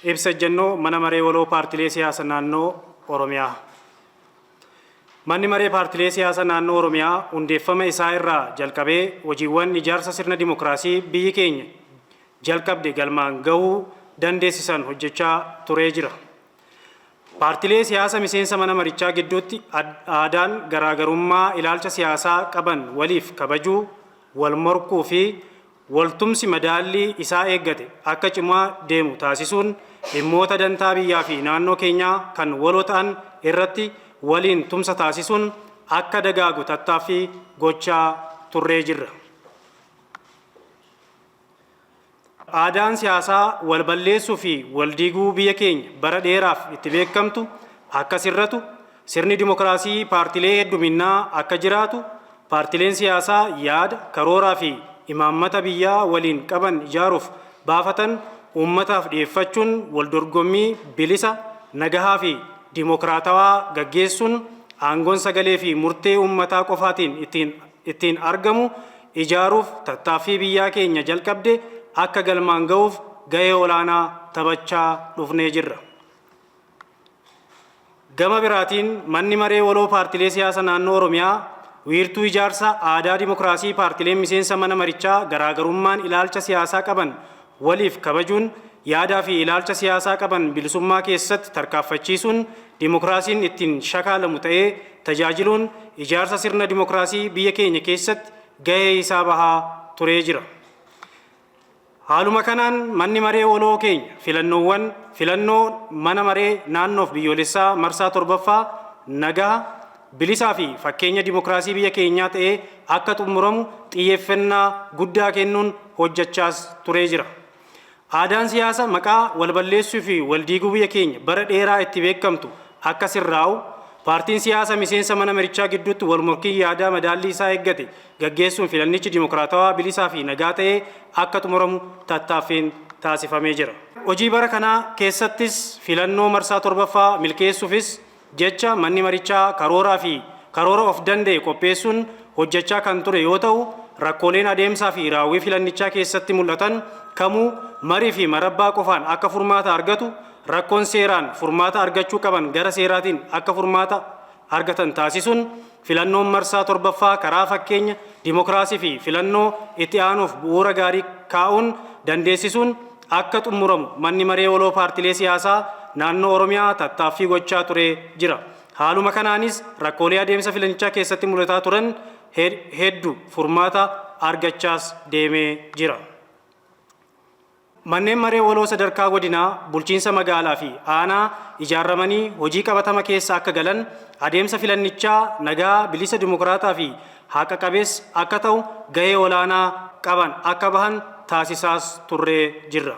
Ibsa ejjennoo Mana Maree Waloo Paartilee Siyaasa Naannoo Oromiyaa. Manni Maree Paartilee Siyaasa Naannoo Oromiyaa hundeeffama isaa irraa jalqabee hojiiwwan ijaarsa sirna dimokiraasii biyyi keenya jalqabde galmaan gahuu dandeessisan hojjechaa turee jira. Paartilee siyaasa miseensa mana marichaa gidduutti aadaan garaagarummaa ilaalcha siyaasaa qaban waliif kabajuu, wal morkuu fi Waltumsi madaallii isaa eeggate akka cimaa deemu taasisuun dhimmoota dantaa biyyaa fi naannoo keenyaa kan waloo ta'an irratti waliin tumsa taasisuun akka dagaagu tattaaffii gochaa turree jirra. Aadaan siyaasaa wal balleessuu fi wal diiguu biyya keenya bara dheeraaf itti beekamtu akka sirratu, sirni dimokiraasii paartilee hedduminnaa akka jiraatu, Paartileen siyaasaa yaada, karooraa fi imaammata biyyaa waliin qaban ijaaruuf baafatan uummataaf dhiyeeffachuun waldorgommii bilisa, nagahaa fi dimokiraatawaa gaggeessuun aangoon sagalee fi murtee uummataa qofaatiin ittiin ittiin argamu ijaaruuf tattaaffii biyyaa keenya jalqabde akka galmaan ga'uuf gahee olaanaa taphachaa dhufnee jirra. Gama biraatiin Manni Maree Waloo Paartilee Siyaasa Naannoo Oromiyaa wiirtuu ijaarsa aadaa dimokiraasii paartileen miseensa mana marichaa garaagarummaan ilaalcha siyaasaa qaban waliif kabajuun yaadaa fi ilaalcha siyaasaa qaban bilisummaa keessatti tarkaaffachiisuun dimokiraasiin ittiin shakaalamu ta'ee tajaajiluun ijaarsa sirna dimokiraasii biyya keenya keessatti gahee isaa bahaa turee jira. Haaluma kanaan manni maree waloo keenya filannoowwan filannoo mana maree naannoof biyyoolessaa marsaa 7ffaa nagaha, bilisaa fi fakkeenya dimokiraasii biyya keenyaa ta'ee akka xumuramu xiyyeeffannaa guddaa kennuun hojjechaas turee jira. Aadaan siyaasa maqaa wal balleessuu fi wal diiguu biyya keenya bara dheeraa itti beekamtu akka sirraa'u, paartiin siyaasa miseensa mana marichaa gidduutti wal morkiin yaadaa madaallii isaa eeggate gaggeessuun filannichi dimokiraatawaa, bilisaa fi nagaa ta'ee akka xumuramu tattaaffiin taasifamee jira. Hojii bara kanaa keessattis filannoo marsaa 7ffaa milkeessuufis jecha manni marichaa karooraa fi karoora of danda'e qopheessuun hojjechaa kan ture yoo ta'u, rakkooleen adeemsaa fi raawwii filannichaa keessatti mul'atan kamuu marii fi marabbaa qofaan akka furmaata argatu, rakkoon seeraan furmaata argachuu qaban gara seeraatiin akka furmaata argatan taasisuun filannoon marsaa 7ffaa karaa fakkeenya dimokiraasii fi filannoo itti aanuuf bu'uura gaarii kaa'uun dandeessisuun akka xumuramu Manni Maree Waloo Paartilee Siyaasaa Naannoo Oromiyaa tattaaffii gochaa turee jira. Haaluma kanaanis rakkoolee adeemsa filannichaa keessatti mul'ataa turan heddu furmaata argachaas deemee jira. Manneen maree waloo sadarkaa godinaa, bulchiinsa magaalaa fi aanaa ijaarramanii hojii qabatama keessa akka galan, adeemsa filannichaa nagaa, bilisa, dimokiraataa fi haqa qabeessa akka ta'u gahee olaanaa qaban akka bahan taasisaas turree jirra.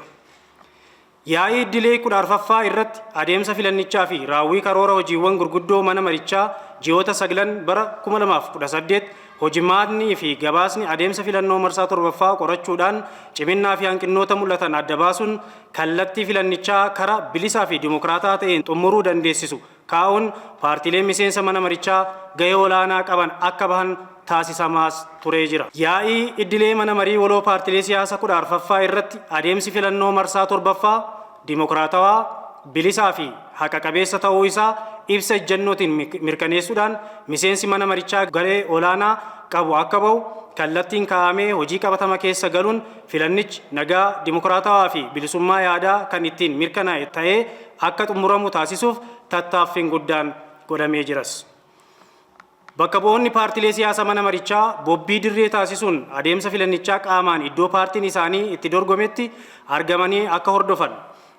Yaa'ii iddilee 14ffaa irratti adeemsa filannichaa fi raawwii karoora hojiiwwan gurguddoo mana marichaa ji'oota saglan bara 2018 Hojimaatni fi gabaasni adeemsa filannoo marsaa 7ffaa qorachuudhaan ciminnaa fi hanqinnoota mul'atan adda baasuun kallattii filannichaa kara bilisaa fi dimokiraataa ta'een xummuruu dandeessisu kaa'uun paartiileen miseensa mana marichaa gahee olaanaa qaban akka bahan taasisamaas turee jira. Yaa'ii iddilee mana marii waloo paartilee siyaasa 14ffaa irratti adeemsi filannoo marsaa 7ffaa dimokiraatawaa, bilisaa fi haqa qabeessa ta'uu isaa ibsa ejjennootiin mirkaneessuudhaan miseensi mana marichaa gahee olaanaa qabu akka bahu kallattiin kaa'amee hojii qabatama keessa galuun filannichi nagaa, dimokiraatawaa fi bilisummaa yaadaa kan ittiin mirkanaa'e ta'ee akka xumuramu taasisuuf tattaaffiin guddaan godhamee jiras. Bakka bu'oonni paartilee siyaasa mana marichaa bobbii dirree taasisuun adeemsa filannichaa qaamaan iddoo paartiin isaanii itti dorgometti argamanii akka hordofan,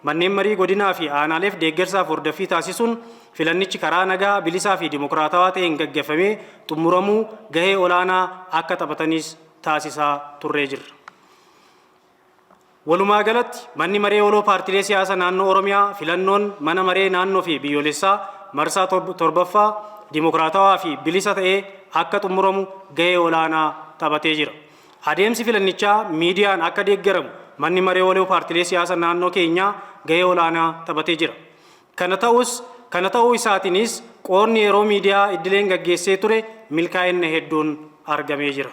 manneen marii godinaa fi aanaaleef deeggarsaaf hordoffii taasisuun filannichi karaa nagaa, bilisaa fi dimokiraatawaa ta'een gaggeffamee xumuramuu gahee olaanaa akka taphataniis taasisaa turree jirra. Walumaagalatti, Manni Maree Waloo Paartilee Siyaasa Naannoo Oromiyaa filannoon mana maree naannoo fi biyyoolessaa marsaa 7ffaa dimokiraatawaa fi bilisa ta'ee akka xumuramu gahee olaanaa taphatee jira. Adeemsi filannichaa miidiyaan akka deeggaramu Manni Maree Waloo Paartilee Siyaasa Naannoo keenyaa gahee olaanaa taphatee jira. Kana ta'us, kana ta'uu isaatiinis qoodni yeroo miidiyaa iddileen gaggeessee ture milkaa'inna hedduun argamee jira.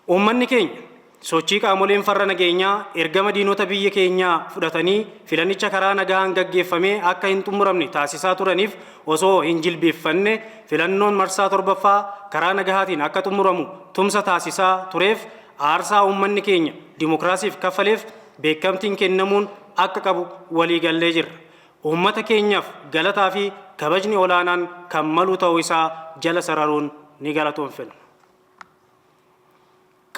Uummanni keenya Sochii qaamoleen farra nageenyaa ergama diinota biyya keenyaa fudhatanii filannicha karaa nagaan gaggeeffamee akka hin xumuramne taasisaa turaniif osoo hin jilbeeffanne filannoon marsaa 7ffaa karaa nagahaatiin akka xumuramu tumsa taasisaa tureef aarsaa uummanni keenya dimokiraasiif kaffaleef beekamtiin kennamuun akka qabu waliigallee jirra. Uummata keenyaaf galataa fi kabajni olaanaan kan malu ta'uu isaa jala sararuun ni galatoonfina.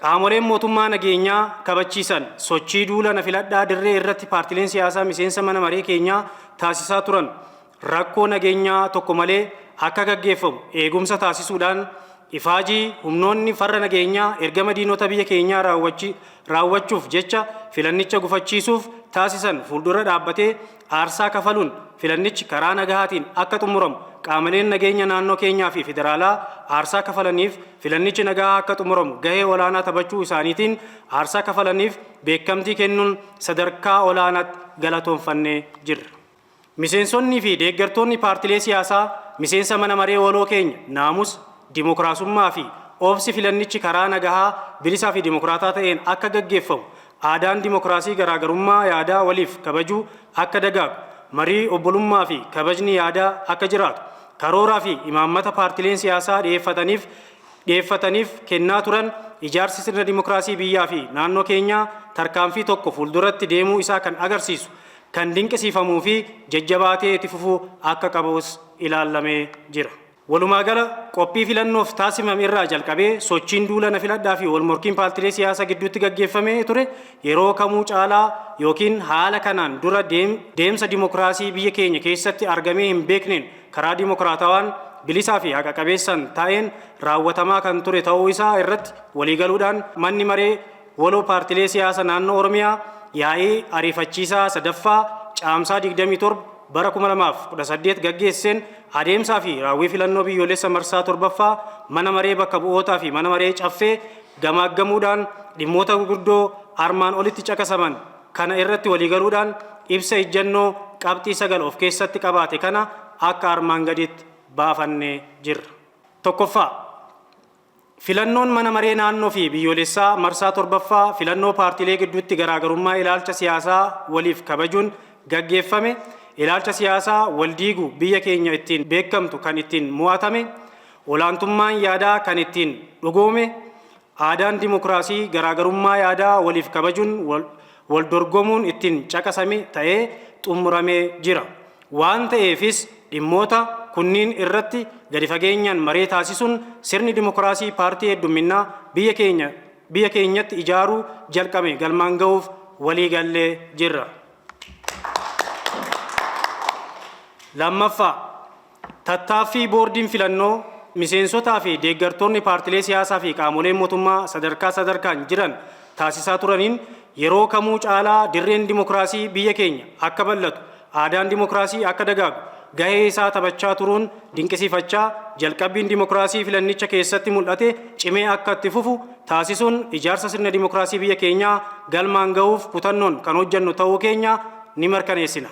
Qaamoleen mootummaa nageenyaa kabachiisan sochii duula na filadhaa dirree irratti paartileen siyaasaa miseensa mana maree keenyaa taasisaa turan rakkoo nageenyaa tokko malee akka gaggeeffamu eegumsa taasisuudhaan ifaajii humnoonni farra nageenyaa ergama diinota biyya keenyaa raawwachuuf jecha filannicha gufachiisuuf taasisan fuuldura dhaabbatee aarsaa kafaluun filannichi karaa nagahaatiin akka xumuramu qaamoleen nageenya naannoo keenyaa fi federaalaa aarsaa kafalaniif filannichi nagahaa akka xumuramu gahee olaanaa taphachuu isaaniitiin aarsaa kafalaniif beekamtii kennuun sadarkaa olaanaatti galatoonfannee jirra. Miseensonnii fi deeggartoonni paartilee siyaasaa miseensa mana maree waloo keenya naamusa, dimokiraasummaa fi obsi filannichi karaa nagahaa bilisaa fi dimokiraataa ta'een akka gaggeeffamu aadaan dimokiraasii garaagarummaa yaadaa waliif kabajuu akka dagaagu marii obbolummaa fi kabajni yaadaa akka jiraatu karooraa fi imaammata paartileen siyaasaa dhiyeeffataniif kennaa turan ijaarsi sirna dimokiraasii biyyaa fi naannoo keenyaa tarkaanfii tokko fuulduratti deemuu isaa kan agarsiisu kan dinqisiifamuu fi jajjabaatee itti fufuu akka qabus ilaallamee jira. Walumaa gala qophii filannoof taasifame irraa jalqabee sochiin duula na filadhaa fi wal morkiin paartilee siyaasaa gidduutti gaggeeffamee ture yeroo kamuu caalaa yookiin haala kanaan dura deemsa dimokiraasii biyya keenya keessatti argamee hin beekneen karaa dimokiraatawaan bilisaa fi haqa qabeessan ta'een raawwatamaa kan ture ta'uu isaa irratti waliigaluudhaan manni maree waloo paartilee siyaasaa naannoo Oromiyaa yaa'ii ariifachiisaa 3ffaa caamsaa 27 bara 2018 gaggeesseen adeemsaa fi raawwii filannoo biyyoolessa marsaa 7ffaa mana maree bakka bu'ootaa fi mana maree caffee gamaaggamuudhaan dhimmoota gurguddoo armaan olitti caqasaman kana irratti waliigaluudhaan ibsa ejjennoo qabxii 9 of keessatti qabaate kana akka armaan gaditti baafannee jirra. 1ffaa. Filannoon mana maree naannoo fi biyyoolessaa marsaa 7ffaa filannoo paartilee gidduutti garaagarummaa ilaalcha siyaasaa waliif kabajuun gaggeeffame, ilaalcha siyaasaa wal diigu biyya keenya ittiin beekamtu kan ittiin mo'atame, olaantummaan yaadaa kan ittiin dhugoome, aadaan dimokiraasii garaagarummaa yaadaa waliif kabajuun wal dorgomuun ittiin caqasame ta'ee xumuramee jira. Waan ta'eefis dhimmoota kunniin irratti gadi fageenyaan maree taasisuun sirni dimokiraasii paartii heddumminnaa biyya keenyatti ijaaruu jalqabe galmaan ga'uuf waliigallee jirra. 2ffaa. Tattaaffii boordiin filannoo miseensotaa fi deeggartoonni paartilee siyaasaa fi qaamoleen mootummaa sadarkaa sadarkaan jiran taasisaa turaniin yeroo kamuu caalaa dirreen dimokiraasii biyya keenya akka bal'atu aadaan dimokiraasii akka dagaagu gahee isaa taphachaa turuun dinqisiifachaa jalqabbiin dimokiraasii filannicha keessatti mul'ate cimee akka itti fufu taasisuun ijaarsa sirna dimokiraasii biyya keenyaa galmaan ga'uuf kutannoon kan hojjennu ta'uu keenya ni mirkaneessina.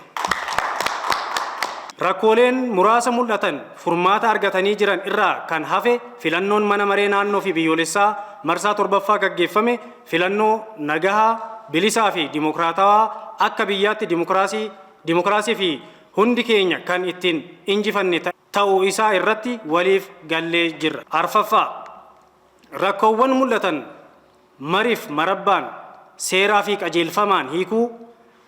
Rakkooleen muraasa mul'atan furmaata argatanii jiran irraa kan hafe filannoon mana maree naannoo fi biyyoolessaa marsaa 7ffaa gaggeeffame filannoo nagahaa, bilisaa fi dimokiraatawaa akka biyyaatti dimokiraasii fi hundi keenya kan ittiin injifanne ta'uu isaa irratti waliif gallee jirra. 4ffaa. Rakkoowwan mul'atan mariif marabbaan seeraa fi qajeelfamaan hiikuu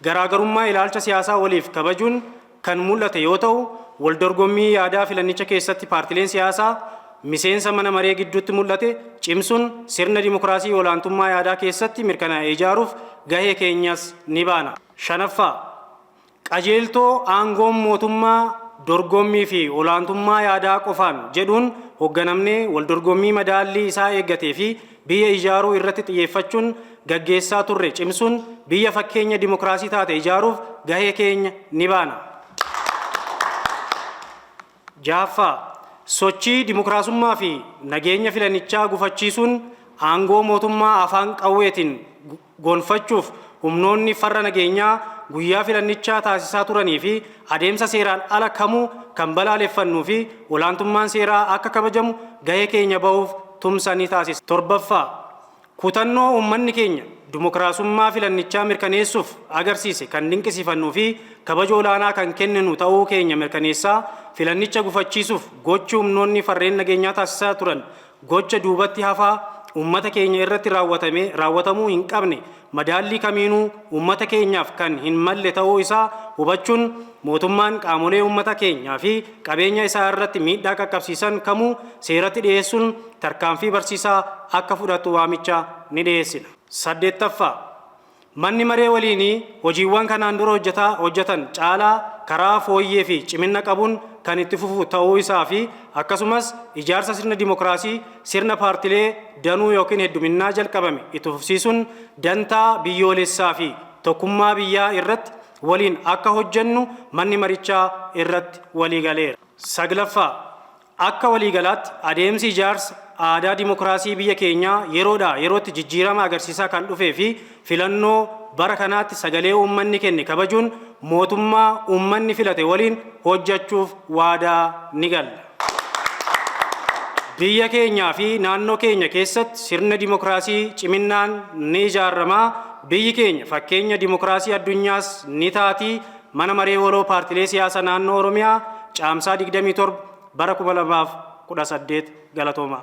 garaagarummaa ilaalcha siyaasaa waliif kabajuun kan mul'ate yoo ta'u wal dorgommii yaadaa filannicha keessatti paartileen siyaasaa miseensa mana maree gidduutti mul'ate cimsuun sirna dimokiraasii olaantummaa yaadaa keessatti mirkanaa'e ijaaruuf gahee keenyas ni baana. 5ffaa. Qajeeltoo aangoon mootummaa dorgommii fi olaantummaa yaadaa qofaan jedhuun hoogganamnee wal dorgommii madaallii isaa eeggatee fi biyya ijaaruu irratti xiyyeeffachuun gaggeessaa turre cimsuun biyya fakkeenya dimokiraasii taate ijaaruuf gahee keenya ni baana. 6ffaa. Sochii dimokiraasummaa fi nageenya filannichaa gufachiisuun aangoo mootummaa afaan qawweetiin gonfachuuf humnoonni farra nageenyaa guyyaa filannichaa taasisaa turanii fi adeemsa seeraan ala kamuu kan balaaleffannuu fi olaantummaan seeraa akka kabajamu gahee keenya bahuuf tumsa ni taasisa. 7ffaa. Kutannoo uummanni keenya dimokiraasummaa filannichaa mirkaneessuuf agarsiise kan dinqisiifannuu fi kabaja olaanaa kan kenninu ta'uu keenya mirkaneessaa, filannicha gufachiisuuf gochi humnoonni farreen nageenyaa taasisaa turan gocha duubatti hafaa uummata keenya irratti raawwatame raawwatamuu hin qabne, madaallii kamiinuu uummata keenyaaf kan hin malle ta'uu isaa hubachuun, mootummaan qaamolee uummata keenyaa fi qabeenya isaa irratti miidhaa qaqqabsiisan kamuu seeratti dhiyeessuun tarkaanfii barsiisaa akka fudhatu waamicha ni dhiyeessina. Saddeettaffaa, Manni maree waliinii hojiiwwan kanaan dura hojjetaa hojjetan caalaa karaa fooyyee fi cimina qabuun kan itti fufu ta'uu isaa fi akkasumas ijaarsa sirna dimokiraasii sirna paartilee danuu yookiin hedduminnaa jalqabame itti fufsiisuun dantaa biyyoolessaa fi tokkummaa biyyaa irratti waliin akka hojjennu manni marichaa irratti walii galeera. Saglaffaa, Akka waliigalaatti adeemsi ijaarsa aadaa dimokiraasii biyya keenyaa yeroodhaa yerootti jijjiirama agarsiisaa kan dhufee fi filannoo bara kanaatti sagalee uummanni kenne kabajuun mootummaa uummanni filate waliin hojjechuuf waadaa ni galla. Biyya keenyaa fi naannoo keenya keessatti sirna dimokiraasii ciminnaan ni ijaarama. Biyyi keenya fakkeenya dimokiraasii addunyaas ni taati. Mana Maree Waloo Paartilee Siyaasaa Naannoo Oromiyaa, Caamsaa 27 bara 2018. Galatoomaa.